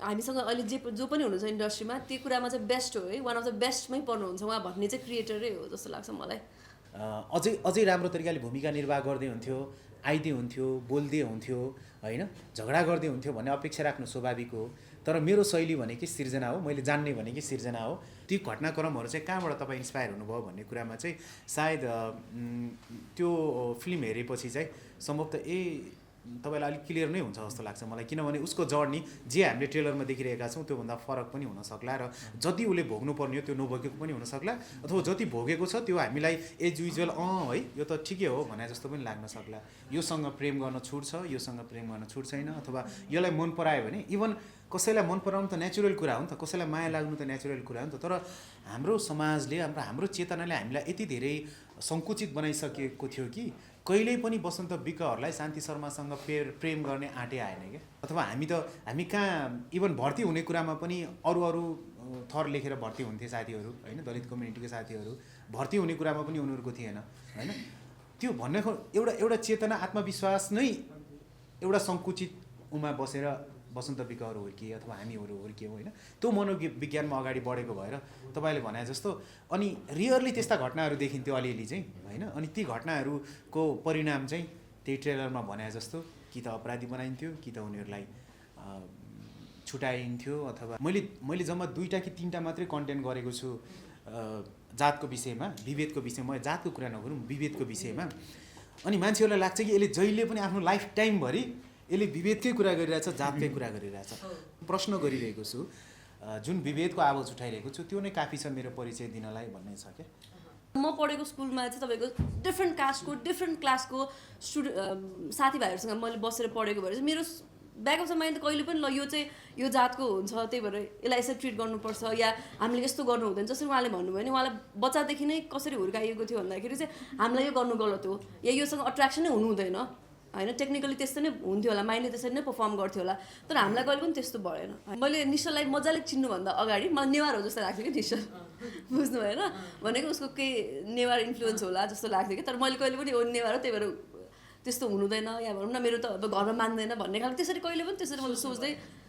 हामीसँग अहिले जो पनि हुनुहुन्छ इन्डस्ट्रीमा त्यो कुरामा चाहिँ बेस्ट हो है, वान अफ द बेस्टमै पर्नुहुन्छ उहाँ भन्ने चाहिँ क्रिएटरै हो जस्तो लाग्छ मलाई। अझै अझै राम्रो तरिकाले भूमिका निर्वाह गर्दै हुन्थ्यो, आइदिए हुन्थ्यो, बोल्दै हुन्थ्यो होइन, झगडा गर्दै हुन्थ्यो भन्ने अपेक्षा राख्नु स्वाभाविक हो। तर मेरो शैली भनेकै सिर्जना हो, मैले जान्ने भनेकै सिर्जना हो। ती घटनाक्रमहरू चाहिँ कहाँबाट तपाईँ इन्सपायर हुनुभयो भन्ने कुरामा चाहिँ सायद त्यो फिल्म हेरेपछि चाहिँ सम्भवतः तपाईँलाई अलिक क्लियर नै हुन्छ जस्तो लाग्छ मलाई, किनभने उसको जर्नी जे हामीले ट्रेलरमा देखिरहेका छौँ त्योभन्दा फरक पनि हुनसक्ला र जति उसले भोग्नुपर्ने हो त्यो नभोगेको पनि हुनसक्ला, अथवा जति भोगेको छ त्यो हामीलाई एज युजुअल है यो त ठिकै हो भने जस्तो पनि लाग्न सक्ला। योसँग प्रेम गर्न छुट छ, योसँग प्रेम गर्न छुट छैन, अथवा यसलाई मन परायो भने इभन कसैलाई मन पराउनु त नेचुरल कुरा हो नि त, कसैलाई माया लाग्नु त नेचुरल कुरा हो नि त। तर हाम्रो समाजले हाम्रो चेतनाले हामीलाई यति धेरै सङ्कुचित बनाइसकेको थियो कि कहिल्यै पनि बसन्त विकहरूलाई शान्ति शर्मासँग प्रेम गर्ने आँटे आएन क्या। अथवा हामी कहाँ इभन भर्ती हुने कुरामा पनि अरू थर लेखेर भर्ती हुन्थे साथीहरू होइन, दलित कम्युनिटीको साथीहरू भर्ती हुने कुरामा पनि उनीहरूको थिएन होइन। त्यो भन्ने एउटा चेतना आत्मविश्वास नै एउटा सङ्कुचित उमा बसेर बसन्त विकहरू हुर्किए अथवा हामीहरू हुर्कियौँ होइन। त्यो मनोविज्ञानमा अगाडि बढेको भएर तपाईँले भने जस्तो अनि रियरली त्यस्ता घटनाहरू देखिन्थ्यो अलिअलि चाहिँ होइन। अनि ती घटनाहरूको परिणाम चाहिँ त्यही ट्रेलरमा भने जस्तो कि त अपराधी बनाइन्थ्यो कि त उनीहरूलाई छुटाइन्थ्यो। अथवा मैले जम्मा 2टा कि 3टा मात्रै कन्टेन्ट गरेको छु जातको विषयमा, विभेदको विषयमा। म जातको कुरा नगरौँ, विभेदको विषयमा। अनि मान्छेहरूलाई लाग्छ कि यसले जहिले पनि आफ्नो लाइफ टाइमभरि यसले विभेदकै कुरा गरिरहेछ, जातकै कुरा गरिरहेछ। प्रश्न गरिरहेको छु, जुन विभेदको आवाज उठाइरहेको छु त्यो नै काफी छ मेरो परिचय दिनलाई भन्ने छ क्या। म पढेको स्कुलमा चाहिँ तपाईँको डिफ्रेन्ट कास्टको डिफ्रेन्ट क्लासको साथीभाइहरूसँग मैले बसेर पढेको भएर चाहिँ मेरो ब्याक अफ द माइन्ड त कहिले पनि ल यो चाहिँ यो जातको हुन्छ त्यही भएर यसलाई यसरी ट्रिट गर्नुपर्छ या हामीले यस्तो गर्नु हुँदैन। जसरी उहाँले भन्नुभयो नि उहाँलाई बच्चादेखि नै कसरी हुर्काइएको थियो भन्दाखेरि चाहिँ हामीलाई यो गर्नु गलत हो या योसँग अट्र्याक्सनै हुनु हुँदैन होइन। टेक्निकली त्यस्तो नै हुन्थ्यो होला, माइन्डले त्यसरी नै पर्फर्म गर्थ्यो होला, तर हामीलाई कहिले पनि त्यस्तो भएन। मैले निश्चललाई मजाले चिन्नुभन्दा अगाडि मलाई नेवार हो जस्तो लाग्थ्यो कि निश्चल, बुझ्नु भएन भनेको उसको केही नेवार इन्फ्लुएन्स होला जस्तो लाग्थ्यो कि। तर मैले कहिले पनि नेवार हो त्यही भएर त्यस्तो हुनुहुँदैन या भनौँ न मेरो त अब घरमा मान्दैन भन्ने खालको त्यसरी कहिले पनि त्यसरी मैले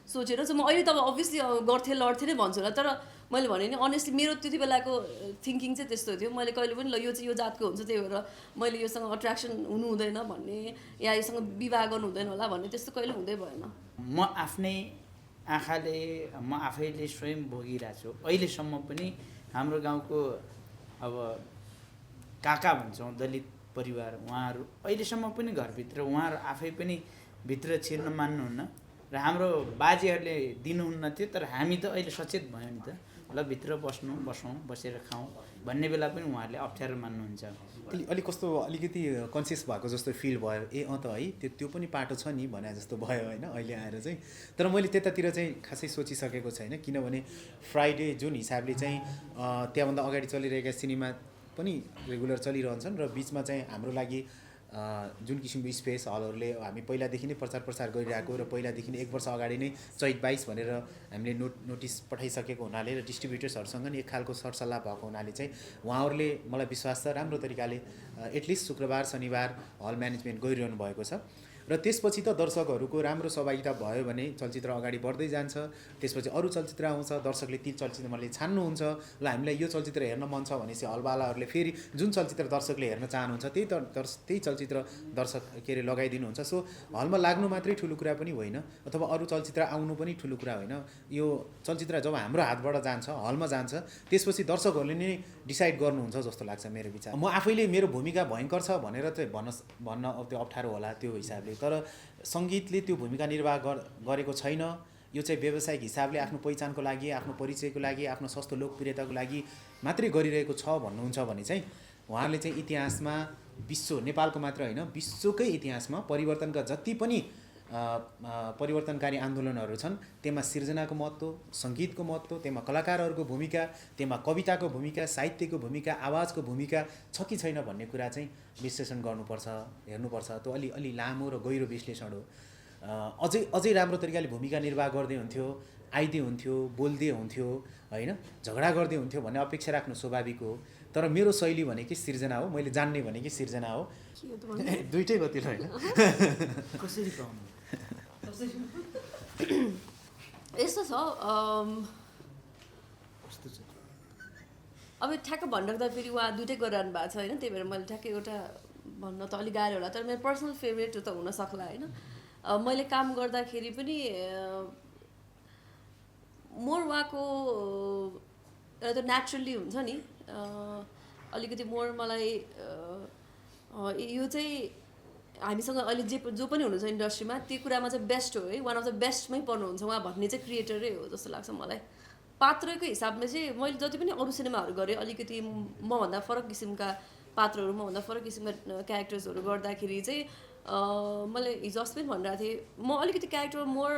सोचेर चाहिँ म अहिले त अब अभियसली गर्थेँ लड्थेँ नै भन्छु होला। तर मैले भने नि अनेस्टली मेरो त्यति बेलाको थिङ्किङ चाहिँ त्यस्तो थियो। मैले कहिले पनि ल यो चाहिँ यो जातको हुन्छ त्यही भएर मैले योसँग अट्र्याक्सन हुनु हुँदैन भन्ने या योसँग विवाह गर्नु हुँदैन होला भन्ने त्यस्तो कहिले हुँदै भएन। म आफ्नै आँखाले म आफैले स्वयं भोगिरहेको छु अहिलेसम्म पनि। हाम्रो गाउँको अब काका भन्छौँ दलित परिवार, उहाँहरू अहिलेसम्म पनि घरभित्र उहाँहरू आफै पनि भित्र छिर्न मान्नुहुन्न र हाम्रो बाजेहरूले दिनुहुन्न थियो। तर हामी त अहिले सचेत भयौँ नि त, ल भित्र बसौँ बसेर खाउँ भन्ने बेला पनि उहाँहरूले अप्ठ्यारो मान्नुहुन्छ। अलिक कस्तो अलिकति कन्सियस भएको जस्तो फिल भयो, त है त्यो पनि पाटो छ नि भने जस्तो भयो होइन अहिले आएर चाहिँ। तर मैले त्यतातिर चाहिँ खासै सोचिसकेको छैन, किनभने फ्राइडे जुन हिसाबले चाहिँ त्यहाँभन्दा अगाडि चलिरहेका सिनेमा पनि रेगुलर चलिरहन्छन् र बिचमा चाहिँ हाम्रो लागि जुन किसिमको स्पेस हलहरूले हामी पहिलादेखि नै प्रचार गरिरहेको र पहिलादेखि नै 1 वर्ष अगाडि नै चैत 22 भनेर हामीले नोटिस पठाइसकेको हुनाले र डिस्ट्रिब्युटर्सहरूसँग नि एक खालको सरसल्लाह भएको हुनाले चाहिँ उहाँहरूले मलाई विश्वास छ राम्रो तरिकाले एटलिस्ट शुक्रबार शनिबार हल म्यानेजमेन्ट गरिरहनु भएको छ। र त्यसपछि त दर्शकहरूको राम्रो सहभागिता भयो भने चलचित्र अगाडि बढ्दै जान्छ। त्यसपछि अरू चलचित्र आउँछ, दर्शकले ती चलचित्रले छान्नुहुन्छ, ल हामीलाई यो चलचित्र हेर्न मन छ भनेपछि हलवालाहरूले फेरि जुन चलचित्र दर्शकले हेर्न चाहनुहुन्छ त्यही चलचित्र दर्शक लगाइदिनुहुन्छ। सो हलमा लाग्नु मात्रै ठुलो कुरा पनि होइन, अथवा अरू चलचित्र आउनु पनि ठुलो कुरा होइन। यो चलचित्र जब हाम्रो हातबाट जान्छ हलमा जान्छ त्यसपछि दर्शकहरूले नै डिसाइड गर्नुहुन्छ जस्तो लाग्छ मेरो विचार। म आफैले मेरो भूमिका भयङ्कर छ भनेर चाहिँ भन्न त्यो अप्ठ्यारो होला त्यो हिसाबले, तर सङ्गीतले त्यो भूमिका निर्वाह गरेको छैन। यो चाहिँ व्यावसायिक हिसाबले आफ्नो पहिचानको लागि, आफ्नो परिचयको लागि, आफ्नो सस्तो लोकप्रियताको लागि मात्रै गरिरहेको छ भन्नुहुन्छ भने चाहिँ उहाँहरूले चाहिँ इतिहासमा विश्व नेपालको मात्र होइन विश्वकै इतिहासमा परिवर्तनका जति पनि परिवर्तनकारी आन्दोलनहरू छन् त्यसमा सिर्जनाको महत्त्व, सङ्गीतको महत्त्व, त्यसमा कलाकारहरूको भूमिका, त्यसमा कविताको भूमिका, साहित्यको भूमिका, आवाजको भूमिका छ कि छैन भन्ने कुरा चाहिँ विश्लेषण गर्नुपर्छ, हेर्नुपर्छ। त्यो अलि लामो र गहिरो विश्लेषण हो। अझै राम्रो तरिकाले भूमिका निर्वाह गर्दै हुन्थ्यो, आइदिए हुन्थ्यो, बोल्दै हुन्थ्यो होइन, झगडा गर्दै हुन्थ्यो भन्ने अपेक्षा राख्नु स्वाभाविक हो। तर मेरो शैली भनेकै सिर्जना हो, मैले जान्ने भनेकै सिर्जना हो। दुइटै गतिलो होइन। कसरी पाउनु यस्तो छ कस्तो छ अब ठ्याक्क भनिराख्दा फेरि उहाँ दुइटै गरिरहनु भएको छ होइन, त्यही भएर मैले ठ्याक्कै एउटा भन्न त अलिक गाह्रो होला, तर मेरो पर्सनल फेभरेट त हुनसक्ला होइन। मैले काम गर्दाखेरि पनि मोर उहाँको एउटा त नेचुरली हुन्छ नि, अलिकति मोर मलाई यो चाहिँ हामीसँग अहिले जो पनि हुनुहुन्छ इन्डस्ट्रीमा त्यो कुरामा चाहिँ बेस्ट हो है, वान अफ द बेस्टमै पर्नुहुन्छ उहाँ भन्ने चाहिँ क्रिएटरै हो जस्तो लाग्छ मलाई। पात्रको हिसाबले चाहिँ मैले जति पनि अरू सिनेमाहरू गरेँ अलिकति मभन्दा फरक किसिमका पात्रहरू, मभन्दा फरक किसिमका क्यारेक्टर्सहरू गर्दाखेरि चाहिँ मैले हिजो अस्ति पनि भनिरहेको थिएँ, म अलिकति क्यारेक्टरमा मोर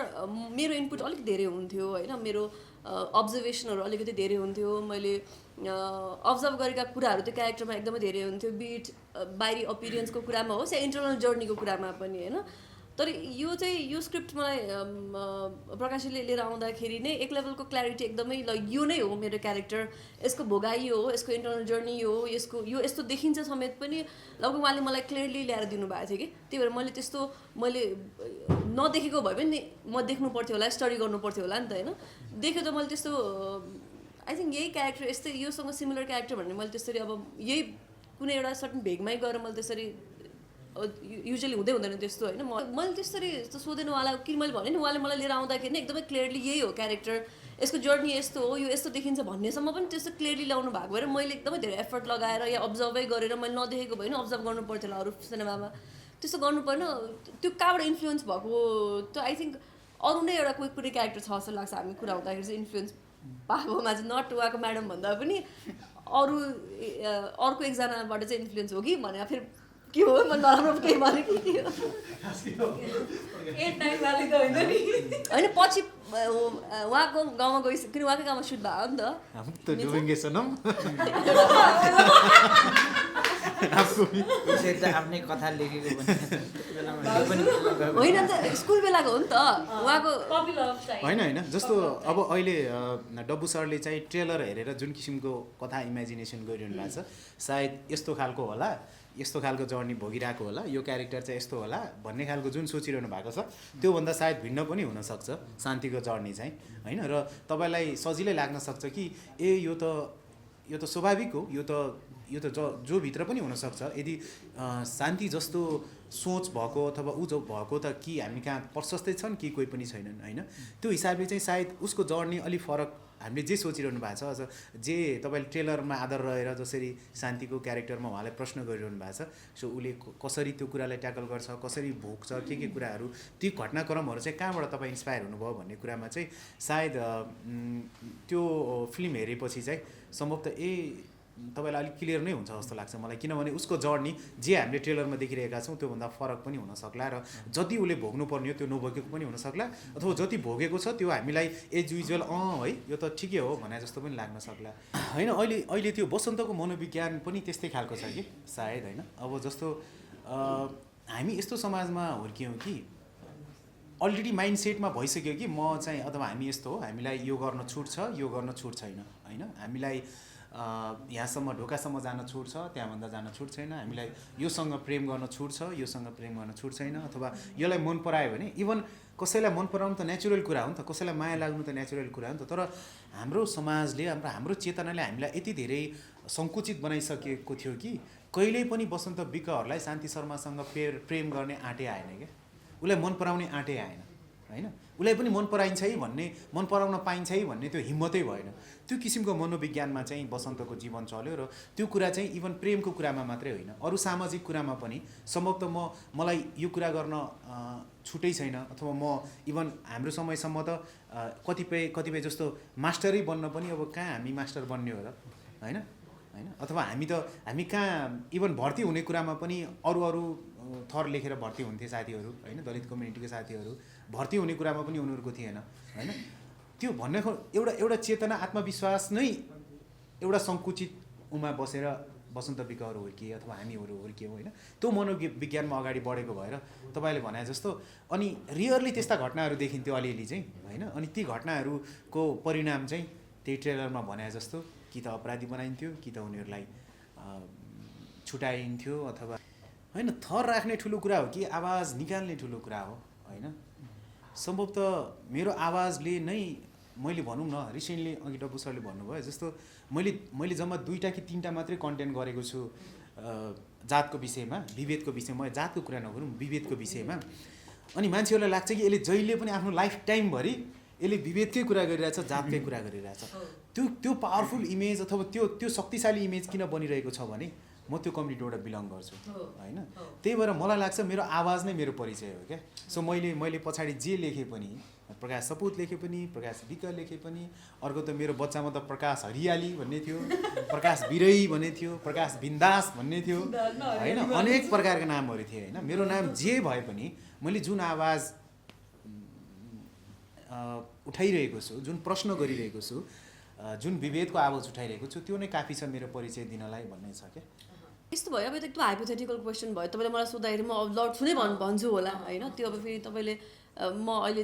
मेरो इनपुट अलिक धेरै हुन्थ्यो होइन, मेरो अब्जर्भेसनहरू अलिकति धेरै हुन्थ्यो, मैले अब्जर्भ गरेका कुराहरू त्यो क्यारेक्टरमा एकदमै धेरै हुन्थ्यो, बिट बाहिरी अपिरियन्सको कुरामा होस् या इन्टरनल जर्नीको कुरामा पनि होइन। तर यो चाहिँ यो स्क्रिप्ट मलाई प्रकाशले लिएर आउँदाखेरि नै एक लेभलको क्ल्यारिटी एकदमै ल यो नै हो मेरो क्यारेक्टर, यसको भोगाइ हो, यसको इन्टरनल जर्नी हो, यसको यो यस्तो देखिन्छ समेत पनि लगभग उहाँले मलाई क्लियरली ल्याएर दिनुभएको थियो कि, त्यही भएर मैले त्यस्तो मैले नदेखेको भए पनि म देख्नु पर्थ्यो होला, स्टडी गर्नु पर्थ्यो होला नि त होइन। देख्यो त मैले त्यस्तो आई थिङ्क यही क्यारेक्टर यस्तै योसँग सिमिलर क्यारेक्टर भन्ने मैले त्यसरी अब यही कुनै एउटा सर्टन भेगमै गएर मैले त्यसरी युजली हुँदैन त्यस्तो होइन। मैले त्यसरी यस्तो सोधेन उहाँलाई, कि मैले भने नि उहाँले मलाई लिएर आउँदाखेरि नै एकदमै क्लियरली यही हो क्यारेक्टर, यसको जर्नी यस्तो हो, यो यस्तो देखिन्छ भन्नेसम्म पनि त्यस्तो क्लियरली ल्याउनु भएको भएर मैले एकदमै धेरै एफर्ट लगाएर या अब्जर्भै गरेर मैले नदेखेको भए नि अब्जर्भ गर्नु पर्थ्यो होला अरू सिनेमामा, त्यस्तो गर्नु परेन। त्यो कहाँबाट इन्फ्लुएन्स भएको त आई थिङ्क अरू नै एउटा कोही कुनै क्यारेक्टर छ जस्तो लाग्छ हामी कुरा हुँदाखेरि चाहिँ इन्फ्लुएन्स पाएकोमा चाहिँ नट उहाँको म्याडम भन्दा पनि अर्को एकजनाबाट चाहिँ इन्फ्लुएन्स हो कि भने फेरि के हो म नराम्रो केही भनेको के हो होइन। पछि उहाँको गाउँमा गइसक्यो, किन उहाँकै गाउँमा सुट भएको नि त आफ्नै कथा लेखेको होइन नि त, स्कुल बेलाको हो नि त उहाँको होइन जस्तो अब अहिले डब्बु सरले चाहिँ ट्रेलर हेरेर जुन किसिमको कथा इमेजिनेसन गरिरहनु भएको छ, सायद यस्तो खालको होला, यस्तो खालको जर्नी भोगिरहेको होला, यो क्यारेक्टर चाहिँ यस्तो होला भन्ने खालको जुन सोचिरहनु भएको छ त्योभन्दा सायद भिन्न पनि हुनसक्छ शान्तिको जर्नी चाहिँ होइन। र तपाईँलाई सजिलै लाग्न सक्छ कि यो त स्वाभाविक हो, यो त जो भित्र पनि हुनसक्छ। यदि शान्ति जस्तो सोच भएको अथवा ऊ जो भएको त कि हामी कहाँ प्रशस्तै छन् कि कोही पनि छैनन् होइन, त्यो हिसाबले चाहिँ सायद उसको जर्नी अलिक फरक हामीले जे सोचिरहनु भएको छ, अझ जे तपाईँले ट्रेलरमा आधार रहेर जसरी शान्तिको क्यारेक्टरमा उहाँलाई प्रश्न गरिरहनु भएको छ, सो उसले कसरी त्यो कुरालाई ट्याकल गर्छ, कसरी भोग्छ, के कुराहरू, ती घटनाक्रमहरू चाहिँ कहाँबाट तपाईँ इन्सपायर हुनुभयो भन्ने कुरामा चाहिँ सायद त्यो फिल्म हेरेपछि चाहिँ सम्भवतः तपाईँलाई अलिक क्लियर नै हुन्छ जस्तो लाग्छ मलाई, किनभने उसको जर्नी जे हामीले ट्रेलरमा देखिरहेका छौँ त्योभन्दा फरक पनि हुनसक्ला र जति उसले भोग्नुपर्ने हो त्यो नभोगेको पनि हुनसक्ला, अथवा जति भोगेको छ त्यो हामीलाई एज युजुअल है यो त ठिकै हो भने जस्तो पनि लाग्न सक्ला होइन। अहिले त्यो बसन्तको मनोविज्ञान पनि त्यस्तै खालको छ कि सायद होइन। अब जस्तो हामी यस्तो समाजमा हुर्क्यौँ कि अलरेडी माइन्ड सेटमा भइसक्यो कि म चाहिँ अथवा हामी यस्तो हो, हामीलाई यो गर्न छुट छ, यो गर्न छुट छैन होइन, हामीलाई यहाँसम्म ढोकासम्म जान छुट छ, त्यहाँभन्दा जान छुट छैन, हामीलाई योसँग प्रेम गर्न छुट छ, योसँग प्रेम गर्न छुट छैन, अथवा यसलाई मन परायो भने इभन कसैलाई मन पराउनु त नेचुरल कुरा हो नि त, कसैलाई माया लाग्नु त नेचुरल कुरा हो नि त। तर हाम्रो समाजले हाम्रो चेतनाले हामीलाई यति धेरै सङ्कुचित बनाइसकेको थियो कि कहिल्यै पनि बसन्त विकहरूलाई शान्ति शर्मासँग प्रेम गर्ने आँटे आएन क्या, उसलाई मन पराउने आँटे आएन होइन, उसलाई पनि मन पराइन्छ है भन्ने, मन पराउन पाइन्छ है भन्ने त्यो हिम्मतै भएन। त्यो किसिमको मनोविज्ञानमा चाहिँ बसन्तको जीवन चल्यो र त्यो कुरा चाहिँ इभन प्रेमको कुरामा मात्रै होइन अरू सामाजिक कुरामा पनि सम्भवतः मलाई यो कुरा गर्न छुटै छैन, अथवा म इभन हाम्रो समयसम्म त कतिपय जस्तो मास्टरै बन्न पनि अब कहाँ हामी मास्टर बन्ने हो र होइन, अथवा हामी कहाँ इभन भर्ती हुने कुरामा पनि अरू थर लेखेर भर्ती हुन्थे साथीहरू होइन, दलित कम्युनिटीको साथीहरू भर्ती हुने कुरामा पनि उनीहरूको थिएन होइन। त्यो भन्नेको एउटा चेतना आत्मविश्वास नै एउटा सङ्कुचित उमा बसेर बसन्त विकहरू हुर्किए अथवा हामीहरू हुर्कियौँ होइन, त्यो मनोविज्ञानमा अगाडि बढेको भएर तपाईँले भने जस्तो अनि रियरली त्यस्ता घटनाहरू देखिन्थ्यो अलिअलि चाहिँ होइन। अनि ती घटनाहरूको परिणाम चाहिँ त्यही ट्रेलरमा भने जस्तो कि त अपराधी बनाइन्थ्यो कि त उनीहरूलाई छुटाइन्थ्यो अथवा होइन। थर राख्ने ठुलो कुरा हो कि आवाज निकाल्ने ठुलो कुरा हो होइन। सम्भवतः मेरो आवाजले नै मैले भनौँ न रिसेन्टली अघि डब्बु सरले भन्नुभयो जस्तो मैले जम्मा 2टा कि 3टा मात्रै कन्टेन्ट गरेको छु जातको विषयमा विभेदको विषयमा जातको कुरा नगरौँ विभेदको विषयमा अनि मान्छेहरूलाई लाग्छ कि यसले जहिले पनि आफ्नो लाइफ टाइमभरि यसले विभेदकै कुरा गरिरहेछ जातकै कुरा गरिरहेछ त्यो पावरफुल इमेज अथवा त्यो शक्तिशाली इमेज किन बनिरहेको छ भने म त्यो कम्युनिटीबाट बिलङ गर्छु होइन त्यही भएर मलाई लाग्छ मेरो आवाज नै मेरो परिचय हो क्या सो मैले पछाडि जे लेखेँ पनि प्रकाश सपुत लेखे पनि प्रकाश विक लेखे पनि अर्को त मेरो बच्चामा त प्रकाश हरियाली भन्ने थियो प्रकाश बिरई भन्ने थियो प्रकाश बिन्दास भन्ने थियो होइन अनेक प्रकारका नामहरू थिए होइन मेरो नाम जे भए पनि मैले जुन आवाज उठाइरहेको छु जुन प्रश्न गरिरहेको छु जुन विभेदको आवाज उठाइरहेको छु त्यो नै काफी छ मेरो परिचय दिनलाई भन्ने छ क्या यस्तो भयो अब एकदम हाइपोथेटिकल क्वेसन भयो तपाईँले मलाई सोद्धाखेरि म अब लड्छु नै भन्छु होला होइन त्यो अब फेरि तपाईँले म अहिले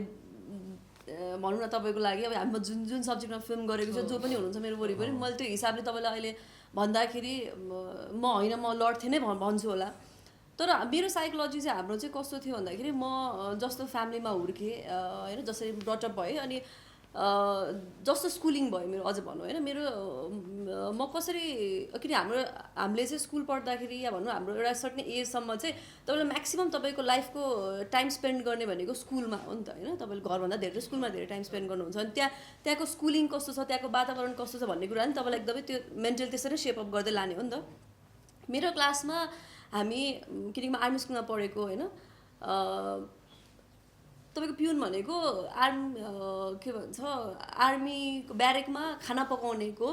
भनौँ न तपाईँको लागि अब हामी जुन सब्जेक्टमा फिल्म गरेको छ जो पनि हुनुहुन्छ मेरो वरिपरि मैले त्यो हिसाबले तपाईँलाई अहिले भन्दाखेरि म होइन म लड्थेँ नै भन्छु होला तर मेरो साइकोलोजी चाहिँ हाम्रो चाहिँ कस्तो थियो भन्दाखेरि म जस्तो फ्यामिलीमा हुर्केँ होइन जसरी ब्रटअप भएँ अनि जस्तो स्कुलिङ भयो मेरो अझ भनौँ होइन मेरो म कसरी किन हामीले चाहिँ स्कुल पढ्दाखेरि या भनौँ हाम्रो एउटा सर्टेन एजसम्म चाहिँ तपाईँलाई म्याक्सिमम् तपाईँको लाइफको टाइम स्पेन्ड गर्ने भनेको स्कुलमा हो नि त होइन तपाईँले घरभन्दा धेरै स्कुलमा धेरै टाइम स्पेन्ड गर्नुहुन्छ अनि त्यहाँको स्कुलिङ कस्तो छ त्यहाँको वातावरण कस्तो छ भन्ने कुरा नि तपाईँलाई एकदमै त्यो मेन्टल त्यसरी सेपअप गर्दै लाने हो नि त मेरो क्लासमा हामी किनकि म आर्मी स्कुलमा पढेको होइन तपाईँको पिउन भनेको के भन्छ आर्मीको ब्यारेकमा खाना पकाउनेको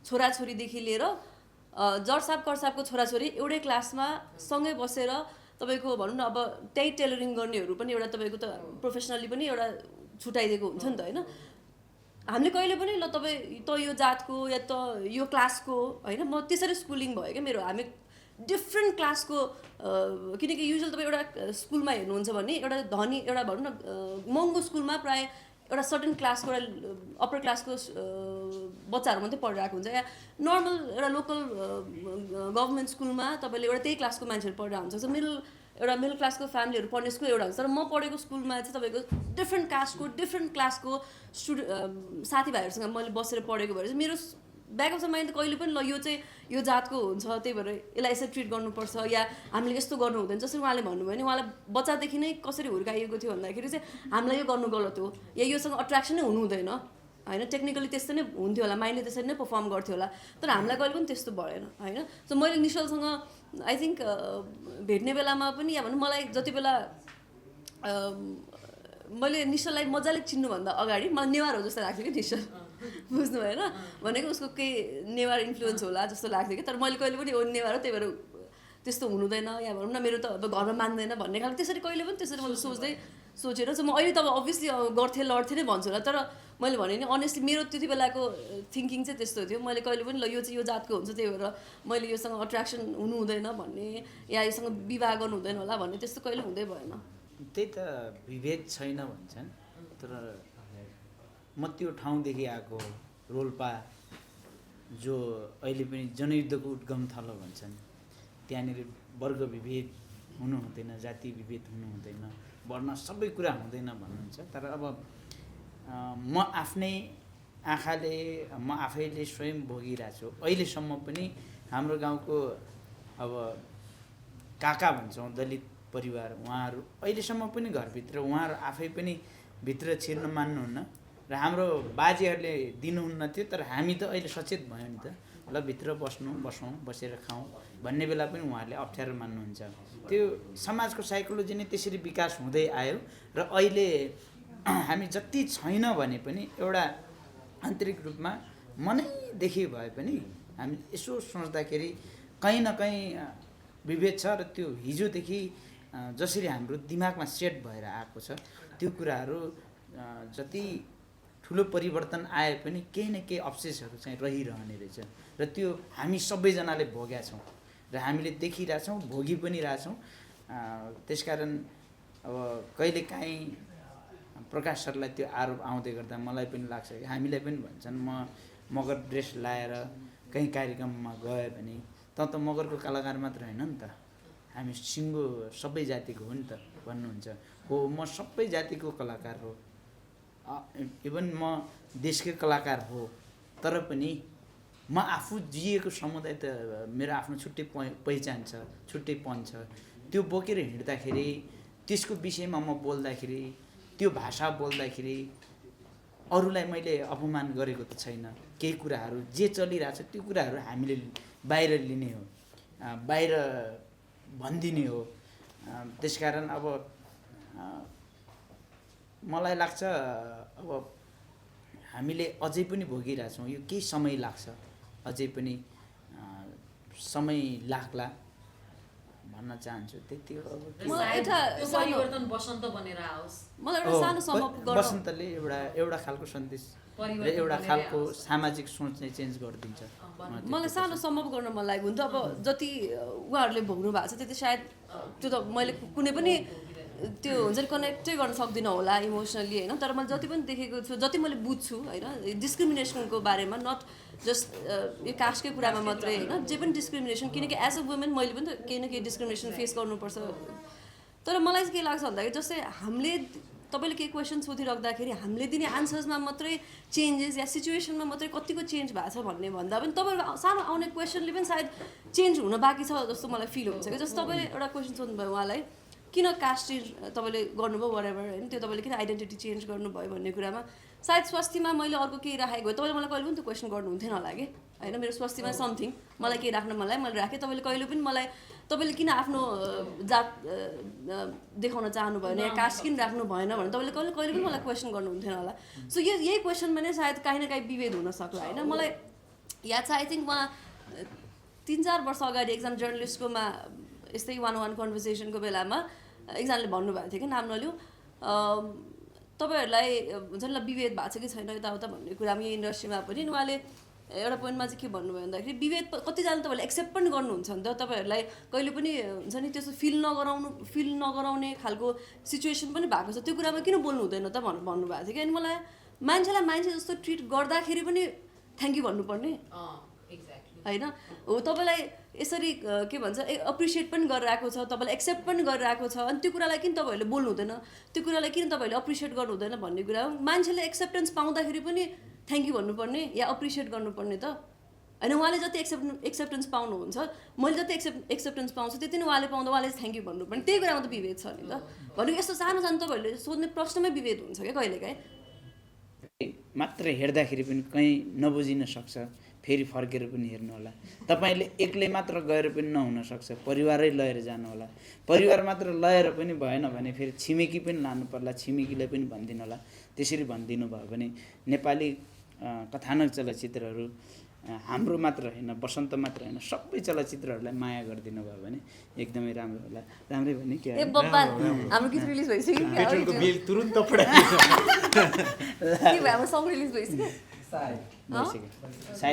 छोराछोरीदेखि लिएर जडसाप करसापको छोराछोरी एउटै क्लासमा सँगै बसेर तपाईँको भनौँ न अब त्यही टेलरिङ गर्नेहरू पनि एउटा तपाईँको त प्रोफेसनली पनि एउटा छुट्याइदिएको हुन्छ नि त होइन हामीले कहिले पनि ल तपाईँ त यो जातको या त यो क्लासको होइन म त्यसरी स्कुलिङ भयो क्या मेरो हामी डिफ्रेन्ट क्लासको किनकि युजुअल तपाईँ एउटा स्कुलमा हेर्नुहुन्छ भने एउटा धनी एउटा भनौँ न महँगो स्कुलमा प्रायः एउटा सर्टेन क्लासको एउटा अप्पर क्लासको बच्चाहरू मात्रै पढिरहेको हुन्छ या नर्मल एउटा लोकल गभर्मेन्ट स्कुलमा तपाईँले एउटा त्यही क्लासको मान्छेहरू पढिरहेको हुन्छ मिडल क्लासको फ्यामिलीहरू पढ्ने स्कुल एउटा हुन्छ तर म पढेको स्कुलमा चाहिँ तपाईँको डिफ्रेन्ट क्लासको साथीभाइहरूसँग मैले बसेर पढेको भएर चाहिँ मेरो ब्याक अफ द माइन्ड त कहिले पनि ल यो जातको हुन्छ त्यही भएर यसलाई यसरी ट्रिट गर्नुपर्छ या हामीले यस्तो गर्नु हुँदैन जसरी उहाँले भन्नुभयो नि उहाँलाई बच्चादेखि नै कसरी हुर्काइएको थियो भन्दाखेरि चाहिँ हामीलाई यो गर्नु गलत हो या योसँग अट्र्याक्सन नै हुनु हुँदैन होइन टेक्निकली त्यस्तो नै हुन्थ्यो होला माइन्डले त्यसरी नै पर्फर्म गर्थ्यो होला तर हामीलाई कहिले पनि त्यस्तो भएन होइन सो मैले निश्चलसँग आई थिङ्क भेट्ने बेलामा पनि या भनौँ मलाई जति बेला मैले निश्चललाई मजाले चिन्नुभन्दा अगाडि मलाई नेवार हो जस्तो लाग्थ्यो कि निश्चल बुझ्नु भएन भनेको उसको केही नेवार इन्फ्लुएन्स होला जस्तो लाग्थ्यो कि तर मैले कहिले पनि ओ नेवार हो त्यही भएर त्यस्तो हुनुहुँदैन या भनौँ न मेरो त अब घरमा मान्दैन भन्ने खालको त्यसरी कहिले पनि त्यसरी मैले सोचेर चाहिँ म अहिले त अब अभियसली गर्थेँ लड्थेँ नै भन्छु होला तर मैले भने नि अनेस्टली मेरो त्यति बेलाको थिङ्किङ चाहिँ त्यस्तो थियो मैले कहिले पनि ल यो चाहिँ यो जातको हुन्छ त्यही भएर मैले योसँग अट्र्याक्सन हुनु हुँदैन भन्ने या योसँग विवाह गर्नु हुँदैन होला भन्ने त्यस्तो कहिले हुँदै भएन त्यही त विभेद छैन भन्छन् तर म त्यो ठाउँदेखि आएको रोल्पा जो अहिले पनि जनयुद्धको उद्गम थलो भन्छन् त्यहाँनिर वर्ग विभेद हुनु हुँदैन जाति विभेद हुनु हुँदैन वर्ण सबै कुरा हुँदैन भन्नुहुन्छ तर अब म आफ्नै आँखाले म आफैले स्वयं भोगिरहेको छु अहिलेसम्म पनि हाम्रो गाउँको अब काका भन्छौँ दलित परिवार उहाँहरू अहिलेसम्म पनि घरभित्र उहाँहरू आफै पनि भित्र छिर्न मान्नुहुन्न र हाम्रो बाजेहरूले दिनुहुन्न थियो तर हामी त अहिले सचेत भयौँ नि त ल भित्र बसौँ बसेर खाउँ भन्ने बेला पनि उहाँहरूले अप्ठ्यारो मान्नुहुन्छ त्यो समाजको साइकोलोजी नै त्यसरी विकास हुँदै आयो र अहिले हामी जति छैन भने पनि एउटा आन्तरिक रूपमा मनैदेखि भए पनि हामी यसो सोच्दाखेरि कहीँ न कहीँ विभेद छ र त्यो हिजोदेखि जसरी हाम्रो दिमागमा सेट भएर आएको छ त्यो कुराहरू जति ठुलो परिवर्तन आए पनि केही न केही अवशेषहरू चाहिँ रहिरहने रहेछ र त्यो हामी सबैजनाले भोगेका छौँ र हामीले देखिरहेछौँ भोगी पनि रहेछौँ त्यसकारण अब कहिलेकाहीँ प्रकाश सरलाई त्यो आरोप आउँदै गर्दा मलाई पनि लाग्छ कि हामीलाई पनि भन्छन् म मगर ड्रेस लाएर कहीँ कार्यक्रममा गएँ भने त मगरको कलाकार मात्र होइन नि त हामी सिङ्गो सबै जातिको हो नि त भन्नुहुन्छ। हो, म सबै जातिको कलाकार हो, इभन म देशकै कलाकार हो, तर पनि म आफू जिएको समुदाय त मेरो आफ्नो छुट्टै पहिचान छ, छुट्टैपन छ। त्यो बोकेर हिँड्दाखेरि त्यसको विषयमा म बोल्दाखेरि, त्यो भाषा बोल्दाखेरि अरूलाई मैले अपमान गरेको त छैन। केही कुराहरू जे चलिरहेछ त्यो कुराहरू हामीले बाहिर लिने हो, बाहिर भनिदिने हो। त्यसकारण अब मलाई लाग्छ अब हामीले अझै पनि भोगिरहेछौँ, यो केही समय लाग्छ, अझै पनि समय लाग्ला भन्न चाहन्छु। त्यति हो। अब मलाई एउटा परिवर्तन बसन्त बनेर आओस्। मलाई एउटा सानो समप गर्न बसन्तले एउटा खालको सन्देश र एउटा खालको सामाजिक सोच चाहिँ चेन्ज गरिदिन्छ। मलाई सानो समप गर्न मन लाग्यो। हुन त अब जति उहाँहरूले भोग्नु भएको छ त्यति सायद त्यो त मैले कुनै पनि त्यो हुन्छ नि कनेक्टै गर्न सक्दिनँ होला इमोसनली होइन। तर मैले जति पनि देखेको छु, जति मैले बुझ्छु होइन, डिस्क्रिमिनेसनको बारेमा, नट जस्ट यो कास्टकै कुरामा मात्रै होइन, जे पनि डिस्क्रिमिनेसन, किनकि एज अ वुमेन मैले पनि त केही न केही डिस्क्रिमिनेसन फेस गर्नुपर्छ। तर मलाई चाहिँ के लाग्छ भन्दाखेरि जस्तै हामीले तपाईँले केही क्वेसन सोधिराख्दाखेरि हामीले दिने आन्सर्समा मात्रै चेन्जेस या सिचुएसनमा मात्रै कतिको चेन्ज भएको छ भन्ने भन्दा पनि तपाईँहरूको सानो आउने क्वेसनले पनि सायद चेन्ज हुन बाँकी छ जस्तो मलाई फिल हुन्छ कि। जस्तो तपाईँले एउटा क्वेसन सोध्नुभयो उहाँलाई, किन कास्ट चेन्ज तपाईँले गर्नुभयो वरेभर होइन, त्यो तपाईँले किन आइडेन्टिटी चेन्ज गर्नुभयो भन्ने कुरामा सायद स्वास्थ्यमा मैले अर्को केही राखेको भए तपाईँले मलाई कहिले पनि त्यो क्वेसन गर्नुहुन्थेन होला कि होइन। मेरो स्वास्थ्यमा समथिङ मलाई केही राख्न मलाई राखेँ, तपाईँले कहिले पनि मलाई तपाईँले किन आफ्नो जात देखाउन चाहनु भएन या कास्ट किन राख्नु भएन भने तपाईँले कहिले पनि मलाई क्वेसन गर्नुहुन्थेन होला। सो यही क्वेसनमा नै सायद काहीँ न काहीँ विभेद हुनसक्ला होइन। मलाई याद छ, आई थिङ्क उहाँ 3-4 वर्ष अगाडि एकजना जर्नलिस्टकोमा यस्तै 1-on-1 कन्भर्सेसनको बेलामा एकजनाले भन्नुभएको थियो कि नाम नलिउँ, तपाईँहरूलाई हुन्छ नि ल विभेद भएको छ कि छैन यताउता भन्ने कुरामा यो इन्डस्ट्रीमा पनि। उहाँले एउटा पोइन्टमा चाहिँ के भन्नुभयो भन्दाखेरि विभेद कतिजना तपाईँहरूले एक्सेप्ट पनि गर्नुहुन्छ नि त, तपाईँहरूलाई कहिले पनि हुन्छ नि त्यस्तो फिल नगराउने खालको सिचुएसन पनि भएको छ, त्यो कुरामा किन बोल्नु हुँदैन त भन्नुभएको थियो कि। अनि मलाई मान्छेलाई मान्छे जस्तो ट्रिट गर्दाखेरि पनि थ्याङ्क यू भन्नुपर्ने होइन हो। तपाईँलाई यसरी के भन्छ एप्रिसिएट पनि गरिरहेको छ, तपाईँलाई एक्सेप्ट पनि गरिरहेको छ, अनि त्यो कुरालाई किन तपाईँहरूले बोल्नु हुँदैन, त्यो कुरालाई किन तपाईँहरूले एप्रिसिएट गर्नु हुँदैन भन्ने कुरा हो। मान्छेले एक्सेप्टेन्स पाउँदाखेरि पनि थ्याङ्क यू भन्नुपर्ने या एप्रिसिएट गर्नुपर्ने त होइन। उहाँले जति एक्सेप्टेन्स पाउनुहुन्छ, मैले जति एक्सेप्टेन्स पाउँछु त्यति नै उहाँले पाउँदा उहाँले थ्याङ्क यू भन्नुपर्ने, त्यही कुरामा त विभेद छ नि त। भनेको यस्तो सानो सानो तपाईँहरूले सोध्ने प्रश्नमै विभेद हुन्छ क्या कहिलेकाहीँ। मात्र हेर्दाखेरि पनि कहीँ नबुझिन सक्छ, फेरि फर्केर पनि हेर्नु होला। तपाईँले एक्लै मात्र गएर पनि नहुन सक्छ, परिवारै लिएर जानु होला। परिवार मात्र लिएर पनि भएन भने फेरि छिमेकी पनि लानु पर्ला, छिमेकीलाई पनि भनिदिनु होला। त्यसरी भनिदिनु भयो भने नेपाली कथानक चलचित्रहरू हाम्रो मात्र होइन, बसन्त मात्र होइन, सबै चलचित्रहरूलाई माया गरिदिनु भयो भने एकदमै राम्रो होला। राम्रै भने के हाम्रो गीत रिलिज भइसक्यो, पेट्रोलको बिल तुरुन्त हाम्रो सङ रिलिज भइसक्यो।